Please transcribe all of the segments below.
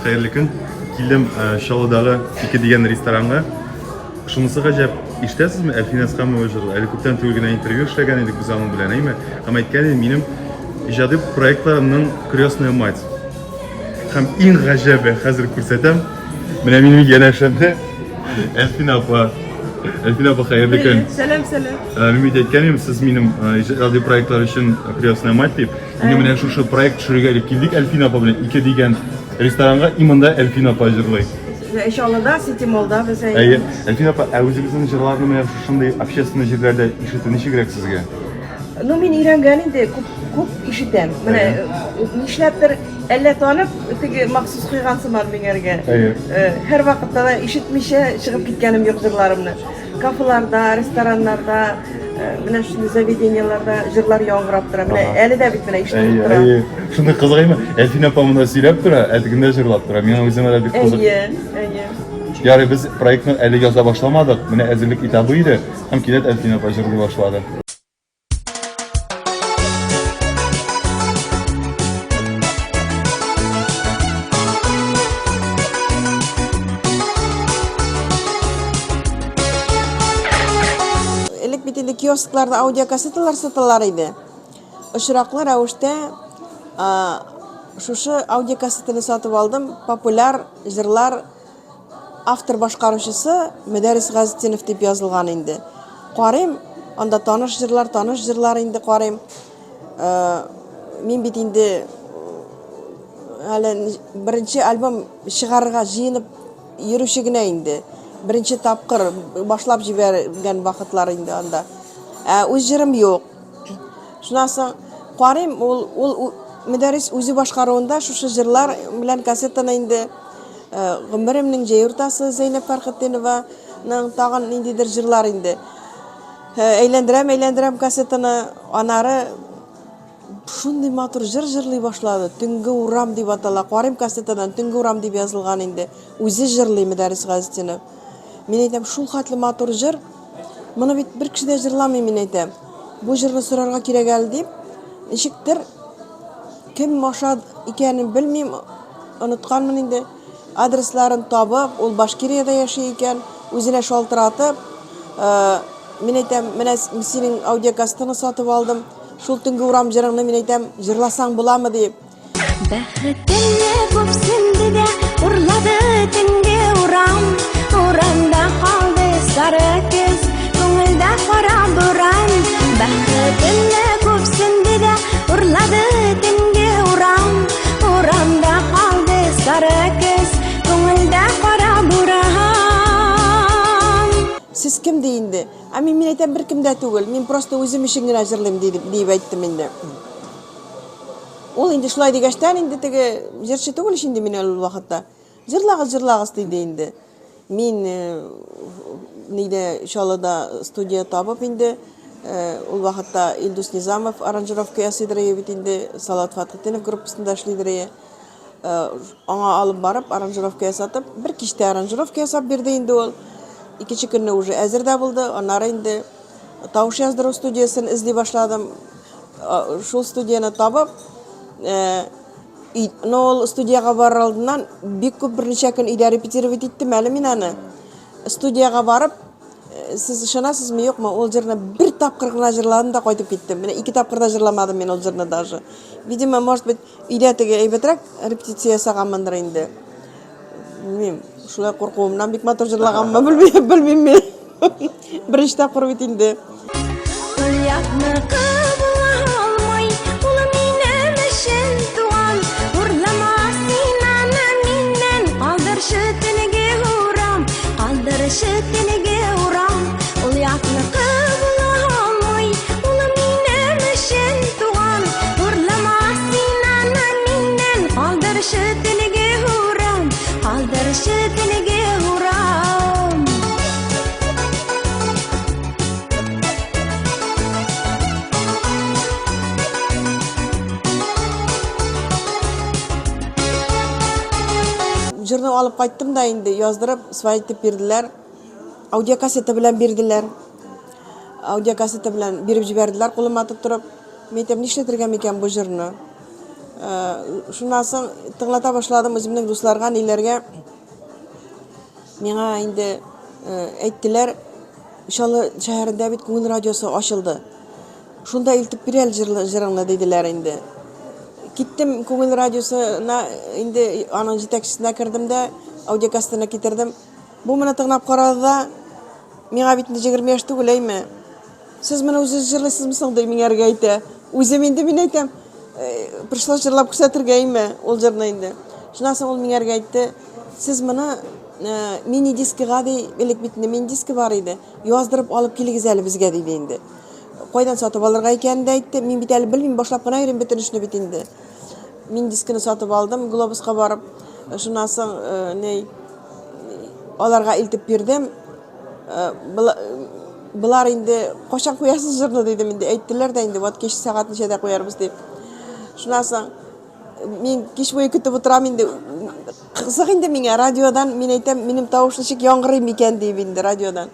Хәерле көн. Килдем э, Чаллыдагы Ике дигән ресторанга. Шунысы гаҗәп, ишетәсезме, Әлфинә Әсхәмова җырлый. Әле күптән түгел генә интервью эшләгән идек без аның белән, әйме? Һәм әйткән иде, минем иҗади проектларымның крестная мать. Һәм иң гаҗәбе, хәзер күрсәтәм. Менә минем янәшәмдә Әлфинә апа. Әлфинә апа, хәерле көн. Сәлам, сәлам. Э, Мин бит әйткән идем, сез минем э, иҗади проектлар өчен крестная мать дип. Инде менә шушы проект төшерергә дип килдек Әлфинә апа белән ике дигән ресторанга, и монда Әлфинә апа җырлый. Чаллыда, Сити Моллда без Әйе. Әлфинә апа, ә үзегезнең җырларны менә шушындый общественный җирләрдә ишетү ничегрәк сезгә? Ну, мин өйрәнгән инде, күп, күп ишетәм. Менә нишләптер, әллә танып, теге махсус куйган сыман миңәргә. Әйе. Һәр вакытта да ишетмичә чыгып киткәнем юк җырларымны. Кафеларда, рестораннарда, менә шундый заведениеларда җырлар яңгырап тора. Менә әле дә бит менә ишетелеп тора. Әйе, шундый кызык әйме? Әлфинә апа монда сөйләп тора, ә тегендә җырлап тора. Миңа үземә дә бик кызык. Әйе, әйе. Ярый, без проектны әле яза башламадык. Менә әзерлек этабы иде. Һәм кинәт Әлфинә апа җырлый башлады. Элек бит инде киоскларда аудиокассеталар саталар иде. Очраклы рәвештә шушы аудиокассетаны сатып алдым. Популяр җырлар Автор башкаручысы Мөдәррис Газетдинов дип язылган инде. Карыйм, анда таныш җырлар, таныш җырлар инде карыйм. Э, мин бит инде әле беренче альбом чыгарырга җыенып йөрүче генә инде. Беренче тапкыр башлап җибәргән вакытлар инде анда. Ә үз җырым юк. Шуннан соң карыйм, ул ул Мөдәррис үзе башкаруында шушы җырлар белән кассетаны инде Гомеремнең җәй уртасы Зәйнәп Фәрхетдинованың тагын ниндидер җырлар инде. Әйләндерәм, әйләндерәм кассетаны, анары шундый матур җыр җырлый башлады. Төнге урам дип атала. Карыйм кассетадан, Төнге урам дип язылган инде. Үзе җырлый Мөдәррис Газетдинов. Мин әйтәм, шул хәтле матур җыр. Моны бит бер кеше дә җырламый, мин әйтәм. Бу җырны сорарга кирәк әле дип, ничектер кем аша икәнен белмим, онытканмын инде. Адресларын табып, ул Башкириядә яши икән, үзенә шалтыратып, э, мин әйтәм, менә синең аудиокассетаңны сатып алдым, шул төнге урам җырыңны мин әйтәм, җырласаң буламы дип. Бәхетемне күпсенде дә урлады төнге урам. Урамда калды сары көз, күңелдә кара буран. Бәхетемне күпсенде дә урлады төнге урам. Урамда калды сары көз, күңелдә кара буран. Сез кем ди инде? Ә мин, мин әйтәм, беркем дә түгел, мин просто үзем өчен генә җырлыйм, диеп әйттем инде. Ул инде шулай дигәчтән инде теге җырчы түгел ич инде мин әле ул вакытта. Җырлагыз, җырлагыз диде инде. Мин э, нидә Чаллыда студия табып инде э, ул вакытта Илдус Низамов аранжировка ясыйдыр иде бит инде, Салават Фатхетдинов группасында эшлидер иде. Э, аңа алып барып аранжировка ясатып, бер кичтә аранжировка ясап бирде инде ул. Икенче көнне уже әзер дә булды. Аннары инде тавыш яздыру студиясен эзли башладым. Шул студияне табып, но ул студиягә барыр алдыннан бик күп берничә көн өйдә репетировать иттем әле мин аны. Студиягә барып, сез ышанасызмы, юкмы, ул җырны бер тапкыр гына җырладым да кайтып киттем. Менә ике тапкыр да җырламадым мин ул җырны даже. Видимо, может быть, өйдә теге әйбәтрәк репетиция ясаганмындыр инде. Белмим, шулай куркуымнан бик матур җырлаганмы, белмим, белмим мин. Беренче тапкыр бит инде. Якныкы була алмый, ул минем өчен туган. Урлама син аны миннән, калдыршы төнге урам, калдыршы төнге урам. Ул якныкы була алмый, ул минем өчен туган. Урлама син аны миннән, калдыршы төнге урам, калдыршы төнге урам. Җырны алып кайттым да инде, яздырып, свои итеп бирделәр. Аудиокассета белән бирделәр. Аудиокассета белән биреп җибәрделәр, кулыма тоттырып. Мин әйтәм, нишләтергә микән бу җырны? Шуннан соң тыңлата башладым үземнең дусларга, ниләргә. Миңа инде әйттеләр, Чаллы шәһәрендә бит Күңел радиосы ачылды. Шунда илтеп бир әле җырыңны, диделәр инде. Киттем Күңел радиосына, инде аның җитәкчесенә кердем дә, аудиокассетаны китердем. Бу моны тыңлап карады да, миңа бит инде 20 яшь түгел, әйме. Сез моны үзегез җырлыйсызмы соң, ди, миңәргә әйтә. Үзем инде мин әйтәм, «Э, пришлось җырлап күрсәтергә әйме ул җырны инде. Шуннан соң ул миңәргә әйтте, сез моны э, мини-дискыга ди, элек бит инде мини-диска бар иде, яздырып алып килегез әле безгә, диде инде. Кайдан сатып алырга икәнен дә әйтте. Мин бит әле белмим, башлап кына йөрим бөтен эшне бит инде. Мин дискыны сатып алдым, Глобуска барып. Шуннан соң э, ни аларга илтеп бирдем. Э, болар инде кайчан куясыз җырны дидем инде. Әйттеләр дә инде, вот кич сәгать ничәдә куярбыз дип. Шуннан соң мин кич буе көтеп утырам инде. Кызык инде миңа радиодан, мин әйтәм, минем тавыш ничек яңгырый микән дип инде радиодан.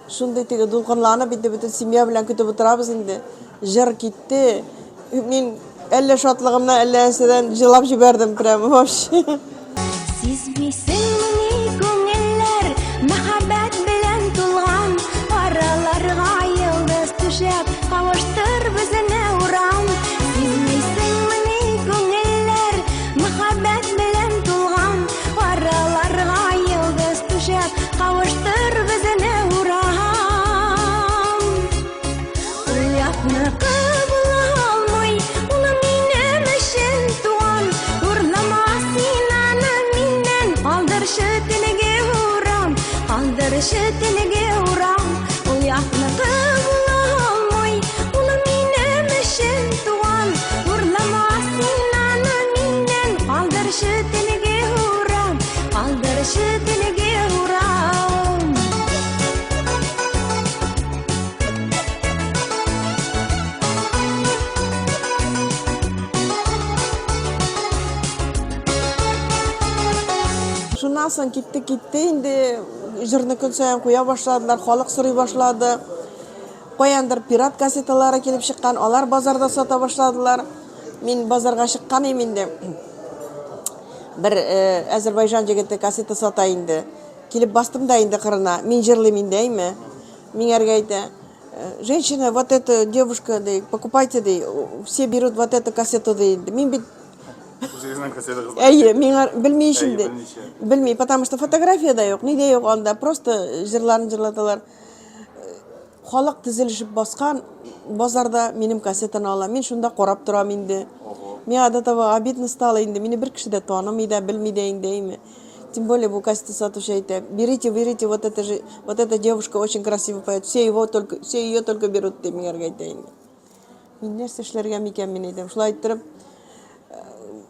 Шундый теге дулкынланып инде бөтен семья белән көтеп утырабыз инде. Җыр китте. Мин әллә шатлыгымнан, әллә нәрсәдән җылап җибәрдем прямо вообще. Сизмисеңмени күңелләр мәхәббәт белән тулган, араларга йолдыз түшәп, кавыштыр безне урам. Сизмисеңмени күңелләр мәхәббәт белән тулган, араларга йолдыз түшәп, кавыштыр безне урам. Оятныкы була алмый, ул минем өчен туган. Урлама син аны миннән, калдыршы төнге урам, калдыршы төнге урам. Ул якныкы була алмый, ул минем өчен туган. Урлама син аны миннән, калдыршы төнге урам, калдыршы төнге урам. Шуннан соң китте, китте инде. Җырны көн саен куя башладылар, халык сорый башлады. Каяндыр пират кассеталары килеп чыккан, алар базарда сата башладылар. Мин базарга чыккан идем инде. Бер э, Әзербайҗан җегете кассета сата инде. Килеп бастым да инде кырына. Мин җырлыйм инде, әйме? Миңәргә әйтә, женщина, вот эта девушка, ди, покупайте, ди, все берут вот эту кассету, ди. Мин бит Үзегезнең кассетагызны. Әйе, миңа белми ич инде. Белми, потому что фотография да юк, ни дә юк анда, просто җырларын җырлаталар. Халык тезелешеп баскан базарда минем кассетаны ала. Мин шунда карап торам инде. Миңа до того обидно стало инде. Мине бер кеше дә танымый да, белми дә инде, әйме. Тем более бу кассета сатучы әйтә, берите, берите, вот это же, вот эта девушка очень красиво поет, все его только, все ее только берут, дип миңәргә әйтә инде. Мин нәрсә эшләргә микән, мин әйтәм. Шулай иттереп,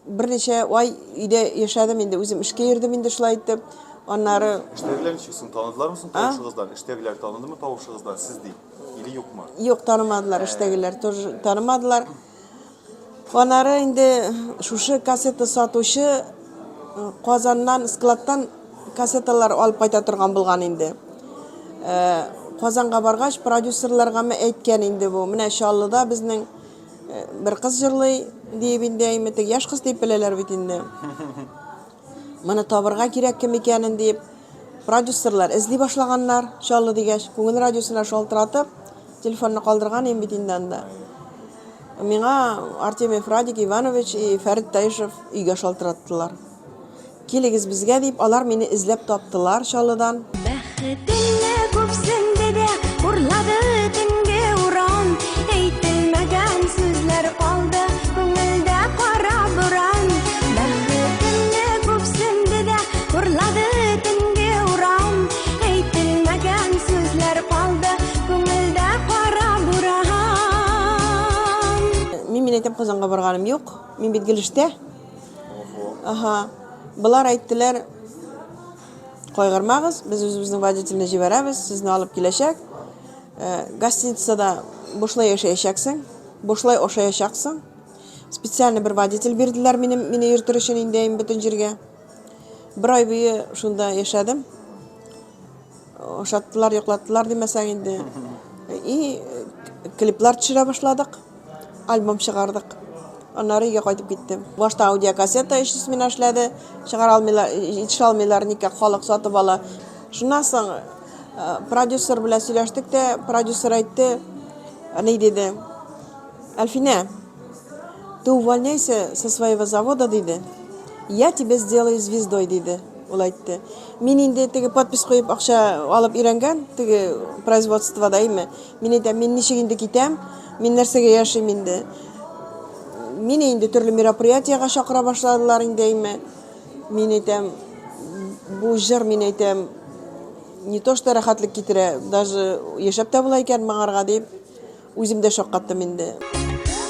берничә ай өйдә яшәдем инде, үзем эшкә йөрдем инде шулай итеп. Аннары Эштәгеләр ничек соң, таныдылармы соң тавышыгыздан? Эштәгеләр таныдымы тавышыгыздан, сез ди, или юкмы? Юк, танымадылар, эштәгеләр тоже танымадылар. Аннары инде шушы кассета сатучы э, Казаннан, складтан кассеталар алып кайта торган булган инде. Э, Казанга баргач, продюсерларга әйткән инде бу. Менә Чаллыда безнең э, бер кыз җырлый диеп инде, әйме, теге яшь кыз дип беләләр бит инде. Моны табырга кирәк кем икәнен дип, продюсерлар эзли башлаганнар, Чаллы дигәч, Күңел радиосына шалтыратып, телефонны калдырган идем бит инде анда. Миңа Артемьев Радик Иванович и Фәрит Таишев өйгә шалтыраттылар. Килегез безгә дип, алар мине эзләп таптылар Чаллыдан. Бәхетемне күпсенде дә, урлады төнге урам. Әйтелмәгән сүзләр калды күңелдә кара буран. Бәхетемне күпсенде дә, урлады төнге урам. Әйтелмәгән сүзләр калды күңелдә кара буран. Мин, мин әйтәм, Казанга барганым юк. Мин бит гел эштә. Ага. Болар әйттеләр, кайгырмагыз, без үзебезнең водительне җибәрәбез, сезне алып киләчәк. Э, гостиницада бушлай яшәячәксең, бушлай ашаячаксың. Специально бер водитель бирделәр минем, мине йөртер өчен инде бөтен җиргә. Бер ай буе шунда яшәдем. Ашаттылар, йоклаттылар димәсәң инде. И клиплар төшерә башладык. Альбом чыгардык. Аннары өйгә кайтып киттем. Башта аудиокассета өч смена эшләде. Чыгара алмыйлар, җитешә алмыйлар, никак халык сатып ала. Шуннан соң продюсер белән сөйләштек тә, продюсер әйтте, ни диде, Әлфинә, ты увольняйся со своего завода, диде. Я тебя сделаю звездой, диде. Ул әйтте. Мин инде теге подпись куеп акча алып өйрәнгән, теге производствода име. Мин әйтәм, мин ничек инде китәм? Мин нәрсәгә яшим инде? Мине инде төрле мероприятиегә чакыра башладылар инде име. Мин әйтәм, бу җыр, мин әйтәм, не то что рәхәтлек китерә, даже яшәп тә була икән моңарга дип, үзем дә шаккаттым инде.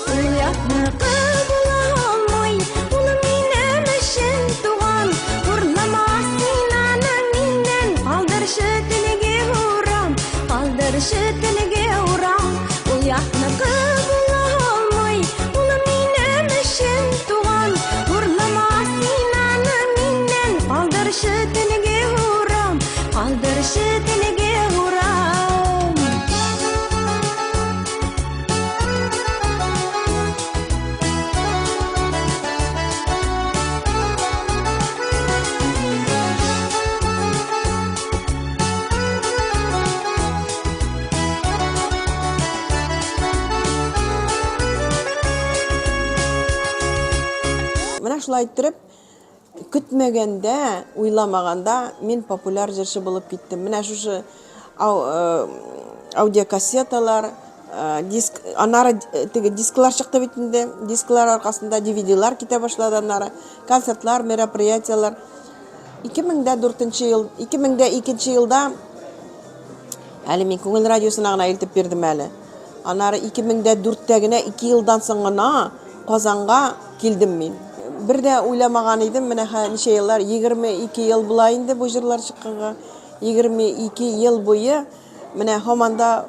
Ул якныкы була алмый, ул минем өчен туган. Урлама син аны миннән, калдыршы телеге урам, калдыршы телеге урам. Ул якныкы була алмый, ул минем өчен туган. Урлама син аны миннән, калдыршы телеге урам, калдыршы телеге урам. Менә шулай иттереп, көтмәгәндә, уйламаганда мин популяр җырчы булып киттем. Менә шушы аудиокассеталар, диск, аннары теге дисклар чыкты бит инде. Дисклар аркасында DVD-лар китә башлады аннары. Концертлар, мероприятиеләр. 2004 ел, 2002 елда әле мин Күңел радиосына гына илтеп бирдем әле. Аннары 2004-тә генә, 2 елдан соң гына Казанга килдем мин. Бер дә уйламаган идем, менә ничә еллар, 22 ел була инде бу җырлар чыкканга. 22 ел буе менә һаман да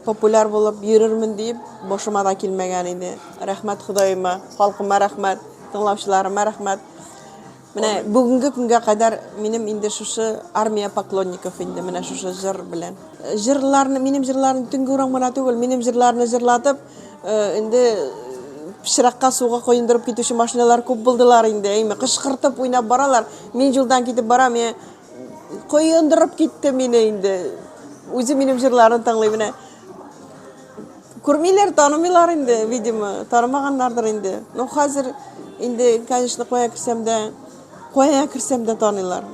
популяр булып йөрермен диеп башыма да килмәгән иде. Рәхмәт Ходаема, халкыма рәхмәт, тыңлаучыларыма рәхмәт. Менә бүгенге көнгә кадәр минем инде шушы армия поклонников инде менә шушы җыр белән. Җырларны, минем җырларны төнге урам гына түгел, минем җырларны җырлатып, инде пычракка суга коендырып китүче машиналар күп булдылар инде. Әйме, кычкыртып уйнап баралар. Мин юлдан китеп барам, я коендырып китте мине инде. Үзе минем җырларны тыңлый менә. Күрмиләр, танымыйлар инде, видимо, танымаганнардыр инде. Ну, хәзер инде, конечно, кая керсәм дә, кая керсәм дә таныйлар.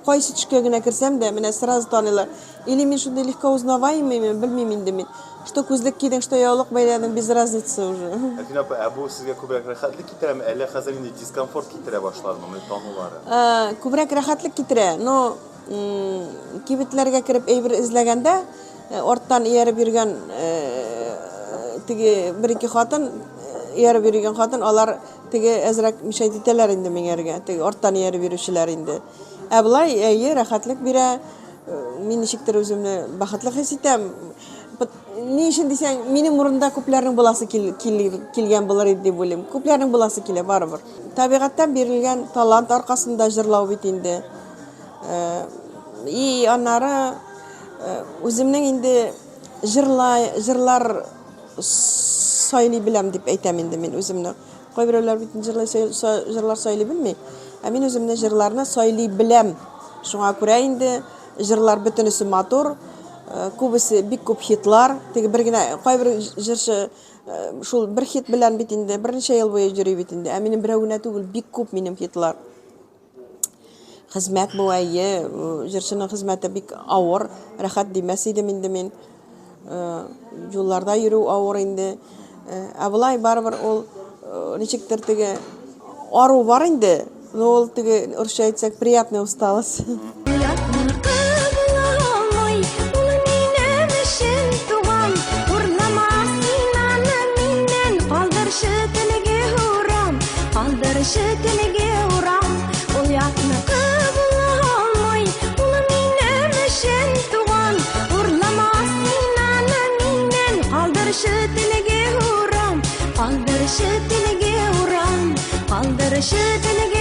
Кайсы төшкә генә керсәм дә, менә сразу таныйлар. Или мин шундый легко узнаваемый, белмим инде мин. Что күзлек кидең, что яулык бәйләдең, без разницы уже. Әлфинә апа, ә бу сезгә күбрәк рәхәтлек китерәме, әллә хәзер инде дискомфорт китерә башладымы, мондый танулары? Күбрәк рәхәтлек китерә, но кибетләргә кереп әйбер эзләгәндә, арттан ияреп йөргән теге бер-ике хатын, ияреп йөргән хатын, алар теге әзрәк мешать итәләр инде миңәргә, теге арттан ияреп йөрүчеләр инде. Ә болай, әйе, рәхәтлек бирә. Мин ничектер үземне бәхетле хис итәм. Ни өчен дисәң, минем урында күпләрнең буласы килгән булыр иде дип уйлыйм. Күпләрнең буласы килә барыбер. Табигатьтән бирелгән талант аркасында җырлау бит инде. И аннары үземнең инде җырлай, җырлар сайлый беләм дип әйтәм инде мин үземне. Кайберәүләр бит җырлай җырлар сайлый белми. Ә мин үземне җырларны сайлый беләм. Шуңа күрә инде җырлар бөтенесе матур, күбесе бик күп хитлар. Теге бер генә кайбер җырчы шул бер хит белән бит инде берничә ел буе йөри бит инде. Ә минем берәү генә түгел, бик күп минем хитлар. Хезмәт бу, әйе, җырчының хезмәте бик авыр, рәхәт димәс идем инде мин. Юлларда йөрү авыр инде. Ә болай барыбер ул ничектер теге ару бар инде, но ул теге урысча әйтсәк, приятная усталость. Калдыршы телеге урам, ул якныкы була алмый, ул минем өчен туган. Урлама син аны миннән, калдыршы телеге урам, калдыршы телеге урам, калдыршы телеге.